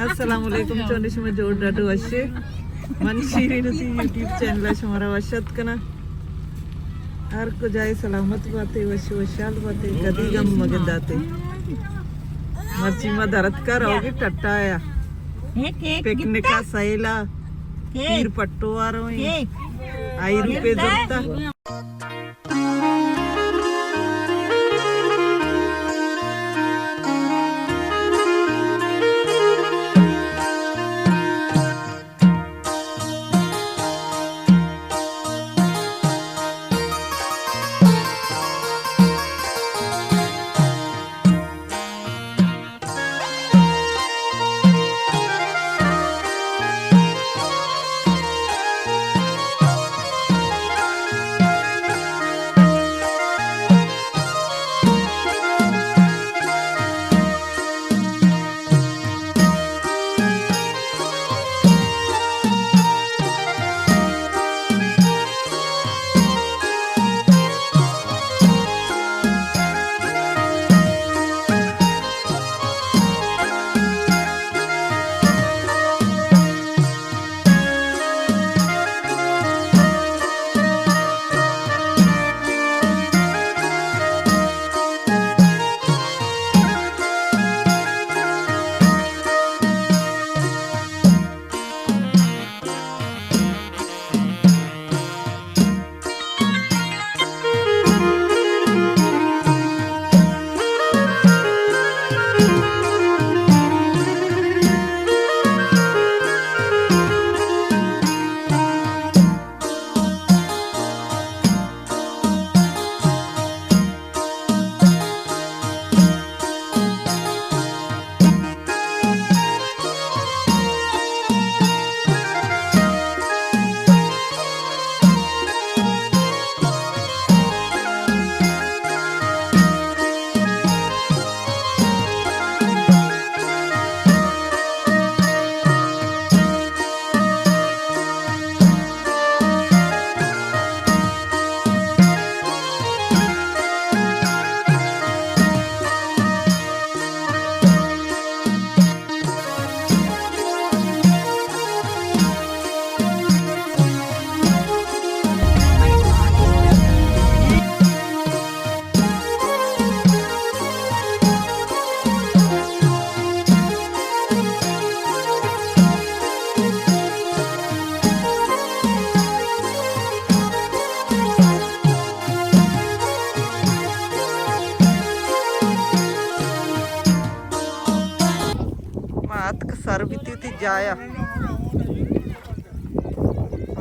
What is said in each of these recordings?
السلام علیکم، چون شما؟ جوڑ ڈاڈو وشے؟ من شیرین تی یوٹیوب چینل شما را وشت کنا۔ ہر کجائے سلامت باتے، وش وشحال باتے، کدی غم مگنداتے۔ مرچی ما درت کا رہوگی ٹٹایا، پکنکا سیلا، پیر پٹو آ رہویں، آئی روپے زرتا۔ ما اتک سر بیتی وتی جایا۔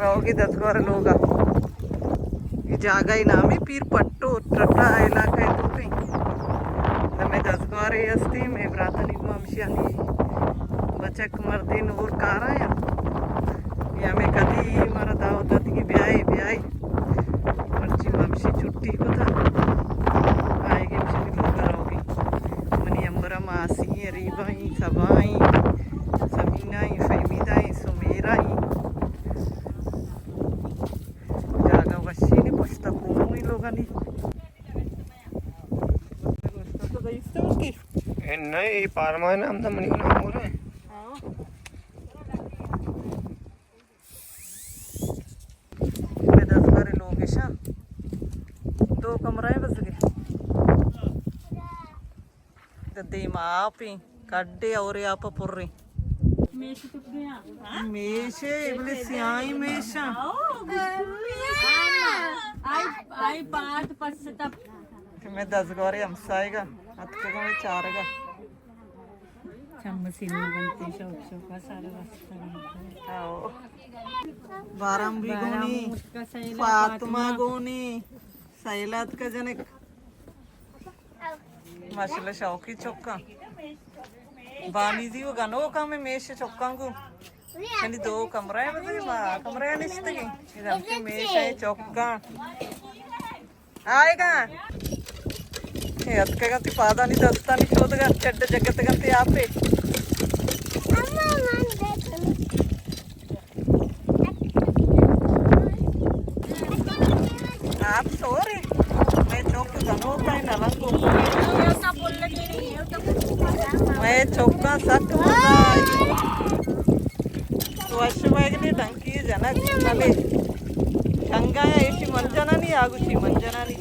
روگی دزگور لوگا۔ اے جاگہ ءِ نام ءَ پیر پٹو، ٹٹا علاقہ ءِ توکیں۔ ہمے دزگوارے ہستیں، مئے براتانی گوں ہمشیانی بچک مردین ہور کارا یا۔ یا ہمے کدی مارا دعوت داتگی بیائے، بیائے۔ مرچی ما ہمشی چھٹی کتا۔ آئیگی ہمشی لوگا روگی۔ منی ہمبرا ماسی ایں، ریبا ایں، سبا ایں، سمینا ایں، فہمیدا ایں، سمیرا ایں۔ جاگہ وشی نی، پشتا کوہ ایں لوگانی۔ اے نہ، اے پارما نام دا منی نام ہو رہے۔ ہاں۔ اے دزگوارے لوگ اش اں۔ دو کمرہ ایں بس۔ دیما آپ ایں، کڈے اور آپ پریں۔ میش، بلے سیاہیں میش اں۔ آئی، آئی پاد پس تپ۔ کہ مئے دزگوارے ہمسائیگا اتکگاں مئے چارگا۔ چم سینہ بنتی شوق شوقا سر وستگاں۔ آؤ۔ بارام بی گونی، فاطمہ گونی، سیلات کا جنک۔ ماشاءاللہ شوقی چکاں۔ بانیزی و گنوکاں، مئے میش چکاں گوں۔ یعنی دو کمرہ ایں، بزاں ما کمرہ نشتگیں۔ ادا ہمے میش ایں چکاں۔ آئیگا۔ اے اتکگاں تئی پادانی دستانی شودگا، چڈ جگتگاں تئی آپے۔ آپ سورے، مئے چک گنوک ایں نہ رنگو۔ مئے چکاں سک مزہ آئی۔ ابے، ٹنگا یا ایشی منجنانی، آگوشی منجنانی۔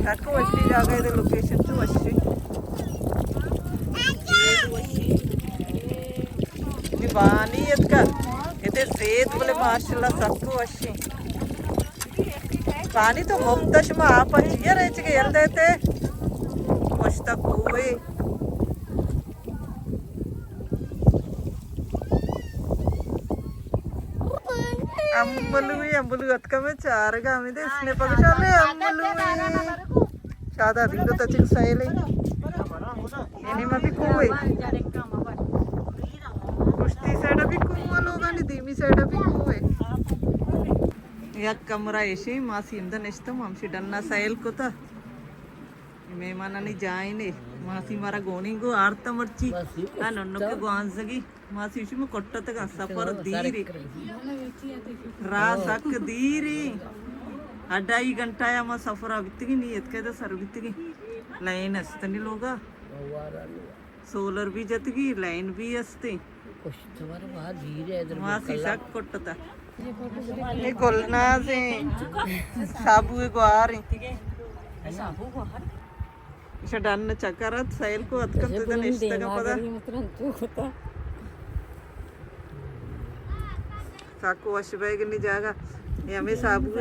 تک وشی جاگہ دے، لوکیشن تو وشی۔ نی بانی اتکا، اتے زید بلے ماشاءاللہ سک وشی۔ پانی تو مفت، شما آپ چیئے ریچ کے یل دیتے۔ پشتا کوئے۔ امبلوی، امبلو اتکا میں چارگا ہمیں دے، اس نے پکشا لے امبلوی۔ شادا دنگو تچک سیلے۔ یعنی ما بھی کوئے۔ پشتی سائیڈ بھی کوئے لوگانی، دیمی سائیڈ بھی کوئے۔ یک کمرہ ایشی، ماسی ہمدا نشتم، ہمشی ڈنا سیل کتا۔ مہمانانی جائینے، ماسی مارا گونی گو آرتا مرچی۔ آ ننکے گوانزگی، ماسی شما کٹتگا سفر دیری۔ را سک دیری۔ اڈائی گھنٹہ یا ما سفر بیتگی، نی اتکے دا سر بیتگی۔ لائن استنی لوگا۔ سولر بھی جتگی، لائن بھی استے۔ ماسی سک کٹتا۔ اے گلناز ہیں، سابو گوار ہیں۔ ایشا ڈن چکر ات، سیل کو اتکن تو نشتگا پدا۔ ساکو وش بیگنی جاگہ۔ یہ ہمیں سابو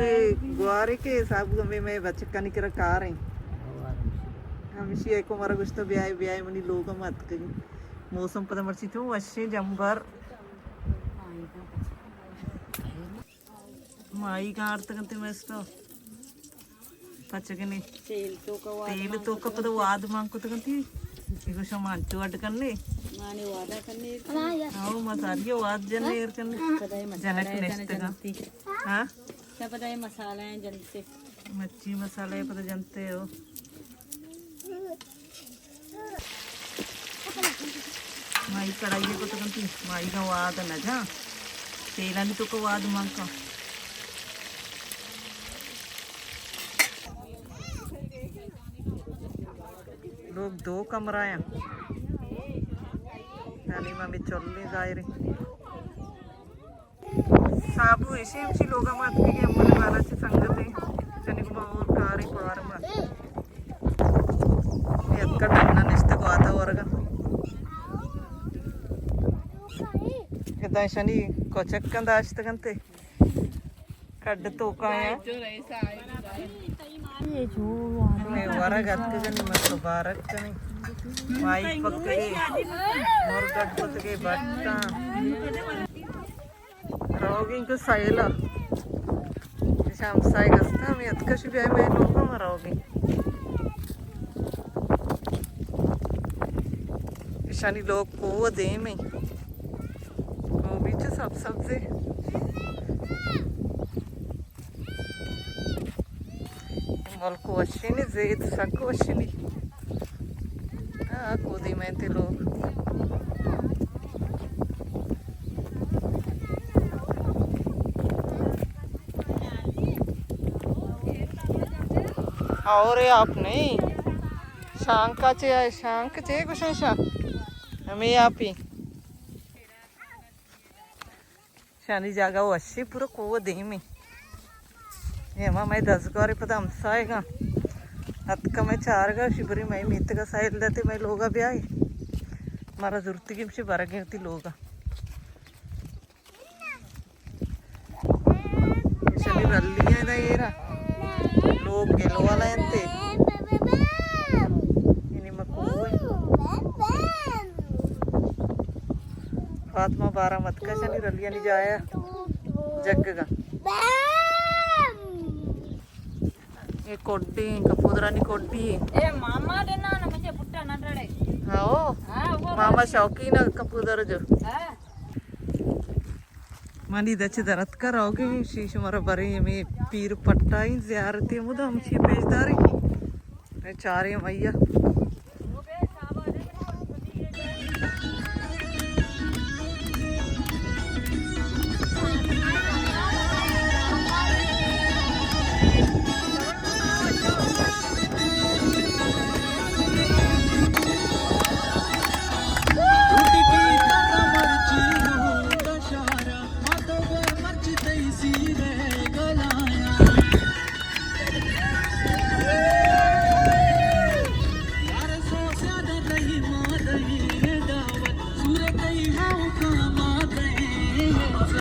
گوارے کے سابو ہمیں میں بچکانی کرا کار ہیں۔ ہمشی ایکو مارا گوشتا بیائے، بیائے منی لوگ ہم اتکگی۔ موسم پدا مرچی چون وشیں جمبر۔ مائی گارتگنتے مستو۔ پچگنے۔ تیل توکا واد تیل توکا پدا واد مان کتگنتی۔ ایگو شما انچو اڈ کرنے۔ مانے وادا کرنے۔ او مساری واد جن ایر کرنے۔ پدا یہ مسالہ جنک ہے نشتگا۔ جنتی۔ ہاں؟ پدا یہ مسالہ ہیں جنتے۔ مچی مسالہ پدا جنتے ہو۔ مائی کڑائی کو تو کنتی، مائی کا واد نہ جا، تیلانی توکا واد مانکا۔ لوگ دو کمرہ ہیں۔ یعنی مامی چلی ظاہر ہے۔ صابو ایشی ہمشی لوگا مات کے گئے، امبل والا چی سنگتے، چنی کو اور کاری پار ما۔ یہ اتکا ڈنا نشتے کو آتا ورگا۔ ادا ایشانی کوچک کن داشت کنتے۔ کڈ توکا ہیں۔ میں ورگ اتکگنی، مت مبارک کنی۔ مائی پکے، مرگٹ پکے، بٹا۔ روگیں کہ سیلا۔ ایشاں ہمسائے گستا، ہمیں اتکش بیا میں لوگا ما روگیں۔ ایشانی لوگ کو دیمیں۔ کو بیچ سب سبزے۔ ملک وشینی، زید سک وشینی۔ آ، کودی میں تی لوگ۔ اور آپ نہیں۔ شانکا چے آئے، شانک چے گوشن شا۔ ہمیں آپ ہی۔ شانی جاگہ وشی پورا کوہ دیمی۔ یہ ہما میں دزگواری پدا ہمسائے گا۔ اتکا میں چارگا، شی بری میں میتگا سائل داتے میں لوگا بیائی۔ مارا زورتی گیم شی برگی ہوتی لوگا۔ شانی رلی ہیں دا ایرا۔ لوگ گلو والا ہیں تے۔ یعنی مکوئے۔ فاطمہ بارہ مت کشانی رلیانی جایا جگگا۔ یہ کوڈی، کپودرانی کوڈی۔ اے ماما دینا نا مجھے پٹا نہ ڈرے۔ ہاں، او۔ ہاں، وہ ماما شوقین ہے کپودر جو۔ ہاں۔ منی دچ درت کر آوگے، شیش مرا برے میں پیر پٹائی زیارتی مدام چی پیش داری۔ اے چاریں میا۔